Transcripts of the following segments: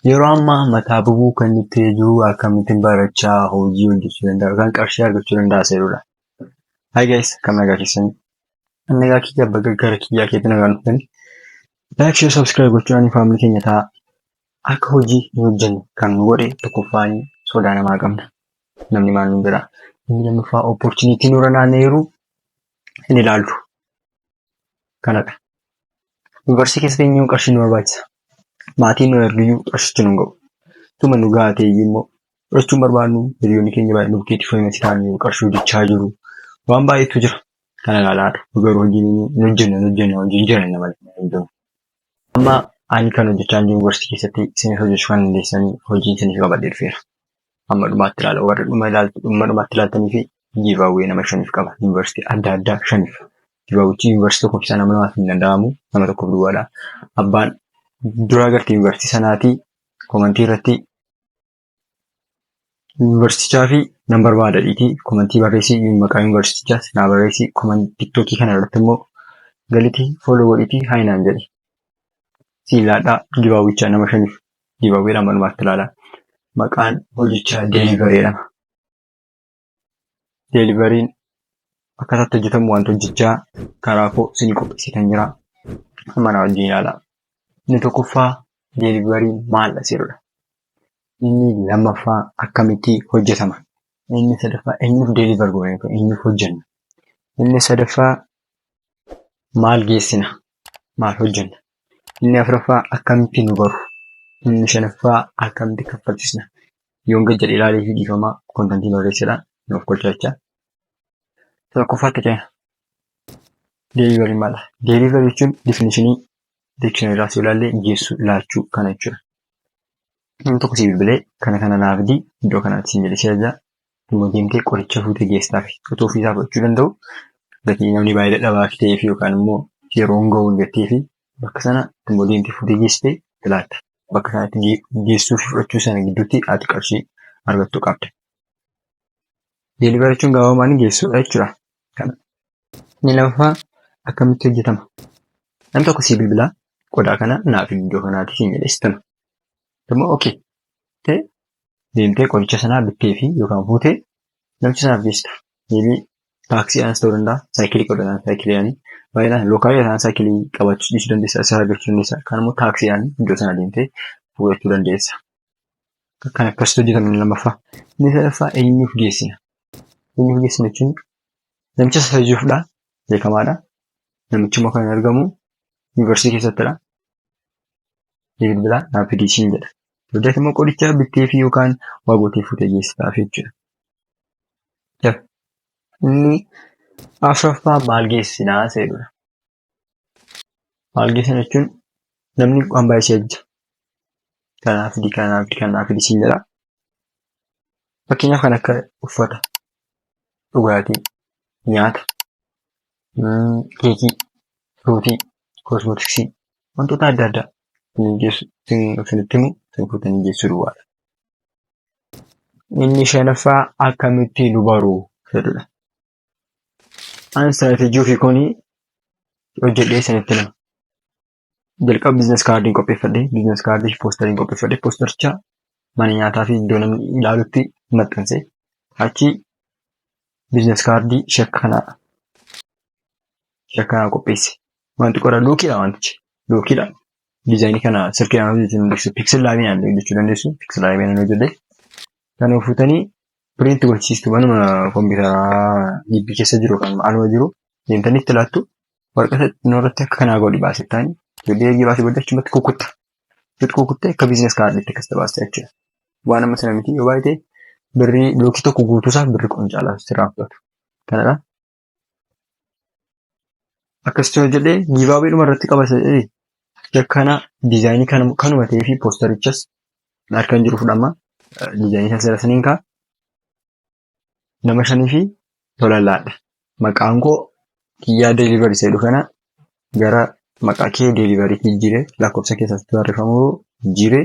Yeroo ammaa mataa bobuu kan nutti jiru akkamittiin barachaa hojii hojjechuu danda'a yookaan qarshii argachuu danda'a seerudha. Hi guys, kam nagaa keessanii? Nagaa kiyya bakka gara kiyyaa keetti nagaan dhuftanii. Like, share, subscribe gochuudhaan faamilii keenya ta'a. Akka hojii hin hojjenne kan nu godhe tokkoffaan sodaa namaa qabna. Namni maal nu jedha? Inni lammaffaa opportunity nurra naanna'eeru hin ilaallu. Kanadha. Yuunivarsiitii keessa teenyee qarshii nu barbaachisa. Maatiin nu ergiyyuu qarshichi nu hin ga'u. Tuma nu gahaa ta'e immoo fudhachuu hin barbaannu, hiriyoonni keenya baay'een nu bukkeetti famous ta'anii qarshii hojjechaa jiru. Waan baay'eetu jira. Kana ilaalaadha. Nu garuu hojii hin hojjennu, hin hojjennu, hojii hin jiran malee hin hojjennu. Amma ani kan hojjechaa jiru yuunivarsiitii keessatti isinis hojjechuu kan dandeessanii hojiin isiniif qabadhee dhufeera. Amma dhumaatti ilaala. Warri dhuma ilaaltu dhuma dhumaatti ilaaltanii fi giveaway nama shaniif qaba. Yuunivarsiitii adda addaa shaniif. Giveawayichi yuunivarsiitii tokko keessaa nama lamaaf hin danda'amu. Nama tokkoof duwwaadha. Abbaan duraa gartee yuunivarsiitii sanaatii komantii irratti yuunivarsiitichaa fi nan barbaada dhiitii komantii barreessii, maqaa yuunivarsiitichaas naa barreessii, komantii tiktookii kana irratti immoo galitii follow godhiitii hi naan jedhi. Siin laadhaa giveawayicha nama shaniif giveaway amma dhumaatti ilaalaa. Maqaan hojichaa delivery jedhama. Deliveryn akkaataa itti hojjetamu wanta hojjechaa karaa koo isinii qopheessee jira. Amma na wajjin ilaalaa. Inni tokkoffaa deliveryn maal jedhudha. Inni lammaffaa akkamitti hojjetama? Inni sadaffaa eenyuuf deliver goona yookaan eenyuuf hojjenna? Inni sadaffaa maal geessina? Maal hojjenna? Inni afuraffaa akkamitti nu baru? Inni shanaffaa akkamitti kaffalchisna? Yoon gad jedhee ilaalee fi dhiifamaa contentii barreessedha. Nuuf kolcha jecha. Tokkoffaatti ceena. Delivery maala? Delivery jechuun definitionii dictionary irraa yoo ilaalle geessuu, laachuu kana jechuudha. Namni tokko si bilbilee kana kana naaf fidi iddoo kanaatti siin jedhee si ajaja. Immoo deemtee qoricha fuutee geessitaaf. Otoo ofiisaa fudhachuu danda'u gatii namni baay'ee dadhabaa ta'ee fi yookaan immoo yeroo hin ga'u jettee fi bakka sana immoo deemtee fuutee geessitee laatta. Bakka sanatti geessuu fi fudhachuu sana gidduutti ati qarshii argattu qabda. Delivery jechuun gabaabummaan geessuudha jechuudha. Kana. Inni lammaffaa akkamitti hojjetama? Namni tokko si bilbilaa qodaa kana naaf iddoo kanaatti siin jedhee sitti hima. Immoo okay ta'e deemtee qoricha sanaa bittee fi yookaan fuutee namicha sanaaf geessita. Maybe taaksiidhaanis ta'uu danda'a, saayikilii qabda saayikiliidhaan baay'inaan localii ta'an saayikilii qabaachuu dhiisuu dandeessa, isa argachuu dandeessa. Kaan immoo taaksiidhaan iddoo sana deemtee fudhachuu dandeessa. Kan akkasitti hojjetame inni lammaffaa. Inni sadaffaa eenyuuf geessina? Eenyuuf geessina jechuun namicha isa ajajuufdha beekamaadha. Namichi immoo kan argamu yuunivarsiitii keessattidha. Ni bilbilaa naaf fidii siin jedha. Dugdatti immoo qoricha bittee fi yookaan waa gootee fuutee geessitaaf jechuudha. Inni afuraffaa maal geessinaa isa jedhudha. Maal geessina jechuun namni waan baay'ee si ajaja. Kanaaf fidi, kanaaf fidi, kanaaf fidi siin jedha. Fakkeenyaaf kan akka uffata, dhugaatii, nyaata, keekii, fruitii, cosmeticsii wantoota adda addaa isinitti himu isin fuutanii geessuu duwwaadha. Inni shanaffaa akkamitti nu baru jedhudha. Ani istiraatejii ofii koonii hojjedhee isinitti hima. Jalqaba business cardiin qopheeffadhe, business cardii fi posteriin qopheeffadhe, postericha mana nyaataa fi iddoo namni ilaalutti maxxanse. Achi business cardii ishee akka kanaa ishee akkanaa qopheesse. Wanti qora lookiidha wantichi. Lookiidha. Designii kana silkiidhaan hojjechuu dandeessu. PixelLabiin hojjechuu dandeessu. PixelLabiin hojjedhe. Kana fuutanii print gochisiistu manuma kompiitaraa gibbii keessa jiru kan anuma jiru deemtanii itti laattu, waraqata xinnoo irratti akka kanaa godhi baasettaan ijoollee ergi baasee booda achumatti kukutta. Itti kukuttee akka business cardiitti akkas baasta jechuudha. Waan amma sana miti, yoo baay'ate birrii lookii tokko guutuusaa birrii qoncaalaa sirraa fudhatu. Kanadha. Akkasitti hojjedhee giveaway dhuma irratti qaba jedhee kana designii kanuma ta'ee fi posterichas harka hin jiru fudhama. Designii sana seera saniin kaa nama shanii fi tola laadha. Maqaan koo Kiyyaa Delivery jedhu kana gara maqaa kee delivery jijjiiree, lakkoofsa keessatti barreeffamu jijjiiree,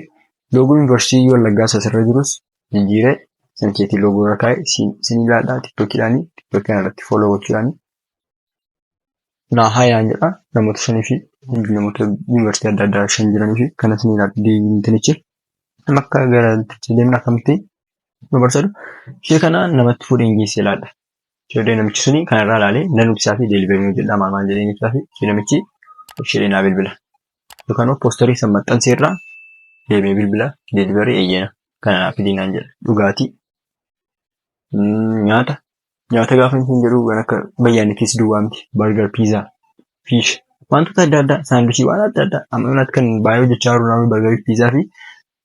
logo yuunivarsiitii Wallaggaa asirra jirus jijjiiree san keetii logo irra kaa'e sin ilaadhaa. Tiktookiidhaanii tiktookii kana irratti follow gochuudhaanii naa haayaan jedha. Namoota shanii fi namoota yuunivarsiitii adda addaa shan jiranii fi kanas ni ilaadha. Deemtanichi Nama akka gara deemna akkamitti nu barsiisu ishee kana namatti fuudhee hin geessee laadha. Ishee namichi suni kanarraa ilaalee nan ibsaa fi delivery hojjedhaa maal maal jedhee ibsaa fi ishee namichi ishee naa bilbila. Yookaan immoo poster san maxxansee irraa deemee bilbila delivery eeyyena kana naa fidii naan jedha. Dhugaatii, nyaata, nyaata gaafa hin jedhu kan akka bayyaanittis duwwaa miti, burger, pizza, fish, wantoota adda addaa, sandwich waan adda addaa. Amma ammaatti kan baay'ee hojjechaa jiru namni burger, pizza fi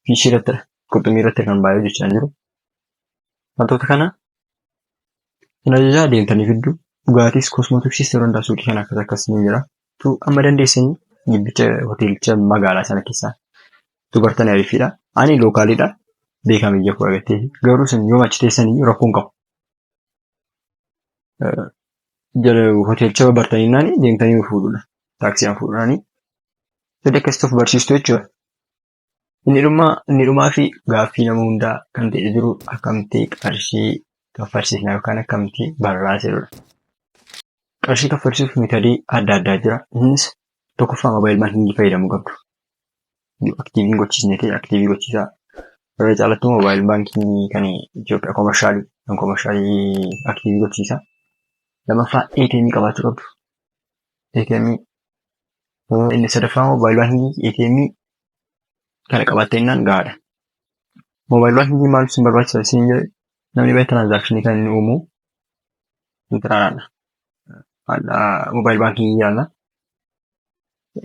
fish irrattidha. Qurxummii irratti kan baay'ee hojjechaa jiru. Wantoota kana hin ajajaa deemtanii fiddu. Dhugaatis, cosmetics yeroo hundaa suuqii kana akkas akkas ni jira. Amma dandeessanii gibbicha hoteelicha magaalaa sana keessaa dubartanii ariifiidha. Ani localiidha. Beekaa biyya koo argattee garuu isin yoo achi teessanii rakkoo hin qabu. Jala hoteelicha bartanii naani deemtanii fuudhuudha. Taaksiyaan fuudhuudhaani. Fedha akkasitti of barsiistu jechuudha. Inni dhumaa fi gaaffii nama hundaa kan ta'e jiru akkamitti qarshii kaffalsiisna yookaan akkamitti barraa jedhudha. Qarshii kaffalsiisuuf method adda addaa jira. Innis tokkoffaa mobile banking fayyadamuu qabdu. Yoo active hin gochiisne ta'e active gochiisaa. Irra caalatti mobile banking kan Itoophiyaa commercial kan commercial active gochiisaa. Lammaffaa ATM qabaachuu qabdu. ATM. Inni sadaffaa mobile banking, ATM kana qabaattee jennaan gahaadha. Mobile banking maaliif isin barbaachisa isin jedhe, namni baay'ee transaction kan inni uumu intiraadha. Mobile banking yaala.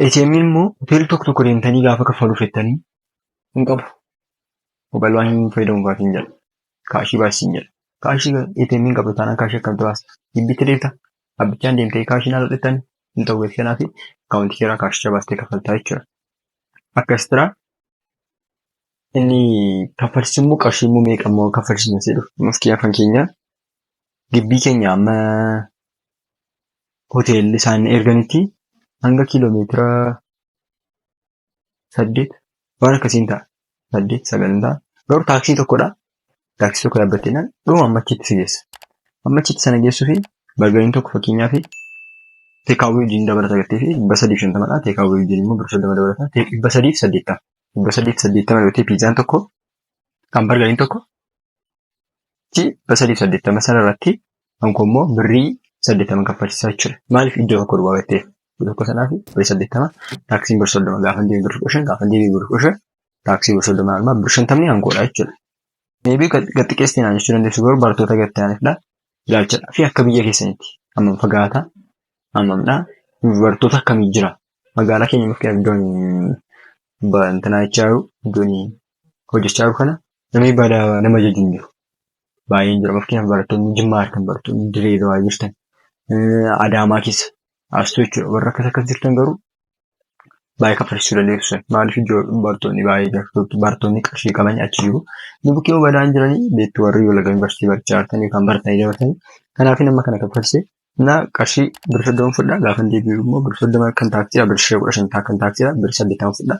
ATM immoo hoteelli tokko tokko deemtanii gaafa kaffaluu fettanii hin qabu. Mobile banking fayyadamuu baafii hin jedha. Cash baasii hin jedha. Cash ATM hin qabdu taanaan cash akkamitti baasta? Gibbitti deemta. Dhaabbicha deemtee cash naa dhaqxan hin ta'u. Kanaaf account keerraa cashicha baastee kaffaltaa jechuudha. Akkas jira. Inni kaffalchiisu immoo qarshii immoo meeqa immoo kaffalchiisna jedhu. Fakkeenyaaf kan keenya gibbii keenya amma hoteelli isaan erganitti hanga kiiloomeetira 8 waan akkasiin ta'a. 8, 9 ta'a. Garuu taaksii tokkodha. Taaksii tokko yaabbattee dhuma amma achitti si geessa. Amma achitti sana geessuu fi burgeriin tokko fakkeenyaaf takeaway wajjin dabalata gattee fi 350dha. Takeaway wajjin immoo birrii 30 dabalata. 380. 380 yoo ta'e pizzaan tokko kan burgeriin tokko 380 sana irratti kan immoo birrii 80 kaffalchiisaa jechuudha. Maaliif? Iddoo tokko duwwaa gattee iddoo tokko sanaaf birrii 80, taaksiin birrii 30, gaafa deemu birrii 15, gaafa deebi'u birrii 15, taaksii birrii 30 almaa birrii 50 hangoodha jechuudha. Maybe gaxxiqeessitee naan jechuu dandeessu, garuu barattoota gattee aanifdha. Ilaalchadha fi akka biyya keessanitti hammam fagaata, hammamdha, barattoota akkamii jira, magaalaa keenya fakkeenyaaf iddoon intinaa jechaa jiru, iddoon hojjechaa jiru kana namni badaa nama jaju hin jiru. Baay'een jira. Fakkeenyaaf barattoonni Jimmaa jirtan, barattoonni Dirree Dawaa jirtan, Adaamaa keessa astuu jechuudha. Warra akkas akkas jirtan garuu baay'ee kaffalchiisuu dandeessu. Maaliif? Iddoo barattoonni baay'ee jiru, barattoonni qarshii qaban achi jiru. Inni bukkee badaan jiranii beektu warri Wallagga Yuunivarsiitii barachaa jirtan yookaan baratanii dabartanii. Kanaaf nama kana kaffalchise na qarshii birrii 30 fudhaa, gaafa deebi'u immoo birrii 30 kan taaksiidha, birrii 15 kan taaksiidha, birrii 80 fudhaa,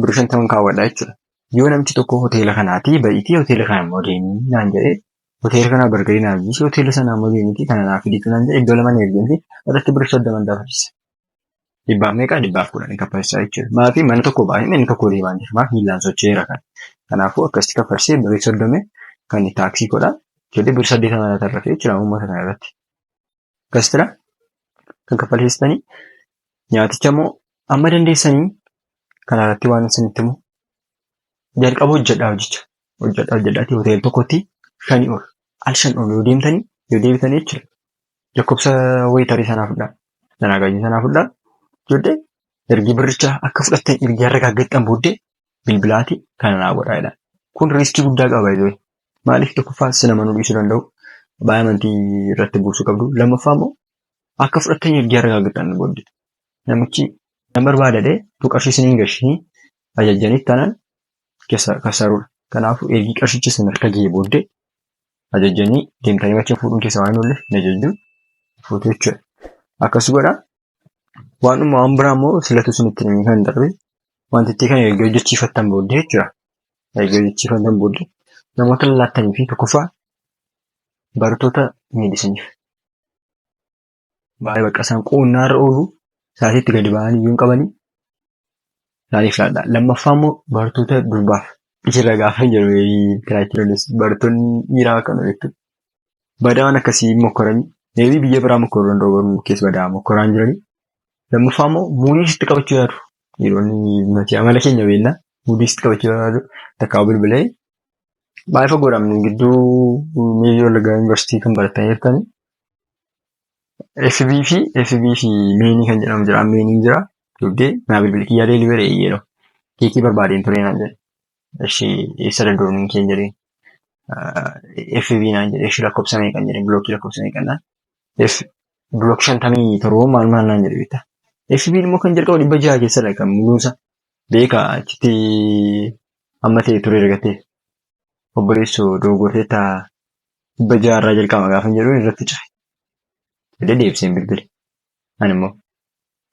birrii 50 kaawwadha jechuudha. Yoo namichi tokko hoteela kanaatii ba'iitii hoteela kana immoo deemii naan jedhee, hoteela kanaa burger naaf dhiisi, hoteela sanaa immoo deemiitii kana naaf fidiitu naan jedhe, iddoo lama ergeemti irratti birrii 30 dabalchisa. Dhibbaaf meeqa? 110 kaffalchisaa jechuudha. Maafi mana tokko baay'ee mana tokko deemaa jira. Maaf miillaan socho'eera kan. Kanaafuu akkasitti kaffalchisee birrii 30 kan taaksii godha. Ijoollee birrii 80 irratti jechuudha uummata kana irratti. Akkasittidha. Kan kaffalchiistanii nyaaticha immoo amma dandeessanii kana irratti waan isinitti himu, jalqaba hojjedhaa, hojicha. Hojjedhaa, hojjedhaatii hoteela tokkotti shanii ol al shan ol yoo deemtanii yoo deebitanii jechuudha. Lakkoofsa waiter sanaa fudhaa. Sanaa gaajii sanaa fudhaa. Ijoollee ergi birricha akka fudhattan ergi argaggattan booddee bilbilaati kana naa godhaa jedha. Kun risk guddaa qaba baay'ee. Maaliif? Tokkoffaa si namanuu dhiisuu danda'u. Baay'ee amantii irratti buusuu qabdu. Lammaffaa immoo akka fudhattan ergi argaggattan booddee namichi nan barbaadadee tu qarshii isiniin gashinii ajajjaniif taanaan keessa kasaaruudha. Kanaafuu ergi qarshichi isin harka ga'ee booddee ajajjanii deemtanii macha fuudhuun keessa waan hin oolleef hin ajajju fuutu jechuudha. Akkas godha. Waanuma waan biraa immoo silatu isinitti himee kan darbe wantitti kana erga hojjechiifattan booddee jechuudha. Erga hojjechiifattan booddee namoota lallaattanii fi tokkoffaa barattoota mediciniif. Baay'ee bakka isaan qoonnaarra oolu sa'aatiitti gadi ba'anii iyyuu hin qabanii isaaniif laadhaa. Lammaffaa immoo barattoota durbaaf Jira gaafa jedhu kiraachii dandeessu. Barattoonni dhiiraa kana beektu. Badaa waan akkasii mokkoranii maybe biyya biraa mokkoruu danda'u, garuu keessa badaa mokkoraan jiranii. Lammaffaa immoo mood sitti qabachuu yaadu. Dhiironni nuti amala keenya beekna. Mood sitti qabachuu yaadu. Takkaa bilbilee baay'ee fagoodha gidduu maybe Wallaggaa Yuunivarsiitii kan baratanii jirtanii. FB fi main kan jedhamu jira. Mainiin jira. Dugdee naa bilbili kiyyaa delivery jedhu. Keekii barbaadeen ture naan jedhe. Ishee eessa danda'uun keenya jedheen. FB naan jedhe, ishee lakkoofsa meeqan jedheen, block lakkoofsa meeqan naan. Block 57 maal maal naan jedhe beektaa. FB immoo kan jalqabu 600 keessadha kan muluunsa. Beekaa achitti amma ta'e ture argatee. Obboleessoo dogoggorteetta, 600 irraa jalqaba gaafa jedhu irratti cafe. Fidee deebiseen bilbile. Ani immoo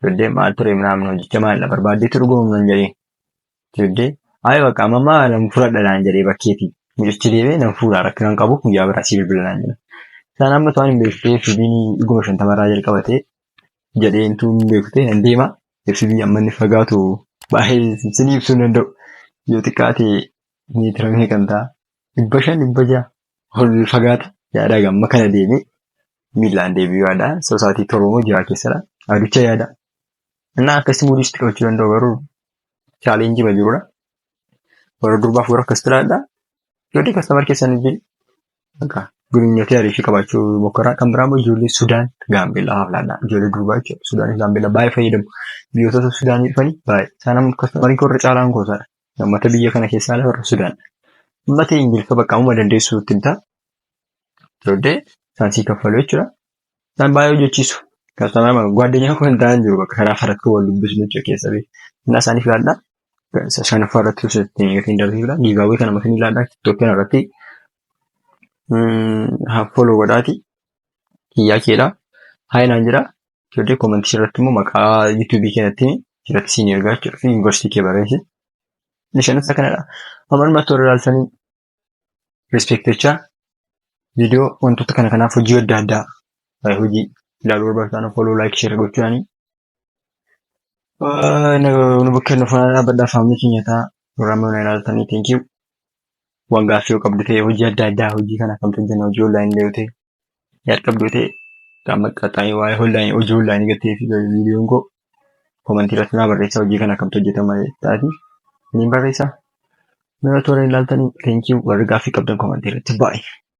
fidee maal ture ምናምን hojjecha maalidha barbaaddeetu dhuguma nan jedheen. Fidee ayi bakka amma ammaa nan fudhadha naan jedhee bakkeetii. Mucichi deemee nan fuudhaa, rakkina hin qabu, guyyaa biraa sii bilbila naan jedha. Isaan amma to'an hin beektee FB'n dhuguma 50rraa jalqabatee jedheentu hin beektee nan deema. FB amma inni fagaatu baay'ee sinii ibsuu hin danda'u. Yoo xiqqaate meetira meeqan ta'a? 500, 600 ol fagaata. Yaada gamma kana deemee miillaan deebi'uu yaada. Sa'aatii 7 moo 6 keessadha. Aducha yaada. Innaa akkasii mood sitti qabachuu danda'u, garuu challenge jirudha. Warra durbaaf warra akkas tiraadha. Ijoollee customer keessan wajjin akka gurminyootii ariifii qabaachuu mokkoraa. Kan biraa immoo ijoollee Sudaan, Gaambeellaa haaf laadhaa. Ijoollee durbaa jechuudha. Sudaanii fi Gaambeellaa baay'ee fayyadamu. Biyyoota Sudaanii dhufanii baay'ee. Isaan amma customeriin koo irra caalaan goosaadha. Uummata biyya kana keessaa warra Sudaan. Amma ta'e Ingiliffa bakka amma dandeessu itti himtaa. Ijoollee isaan sii kaffalu jechuudha. Isaan baay'ee hojjechiisu. Customer ጓደኛ koo hin ta'an jiru bakka karaa faratti wal dubbisnu jechuudha keessa beeku. Innaa isaaniif laadhaa. Shanaffaa irratti gatiin darbee giveaway kana makin ilaallaa. TikTok kana irratti follow godhaati. Kiyyaa keedha. Hi naan jedha. Ijoollee comment irratti immoo maqaa YouTube keenyatti irratti siin ergaa jechuudha fi yuunivarsiitii kee barreessi. Inni shanaffaa kanadha. Amma dhumatti warra ilaaltanii respect jechaa, viidiyoo wantoota kana kanaaf hojii adda addaa hojii ilaaluu barbaadan follow, like, share gochuudhaani. Nu bakka nu faana dhaabbadhaa, faamilii keenya ta'a. Warra amma nu ilaaltanii thank you. Waan gaaffii yoo qabdu ta'e, hojii adda addaa, hojii kana kamtu hojjenna, hojii online illee yoo ta'e yaad qabdu ta'e, qaama qaxxaayii waa'ee online, hojii online gattee fi viidiyoon koo comment irratti naa barreessaa, hojii kana kamtu hojjetama taati. Ni barreessaa. Nama toora ilaaltanii thank you. Warri gaaffii qabdan comment irratti baay'ee.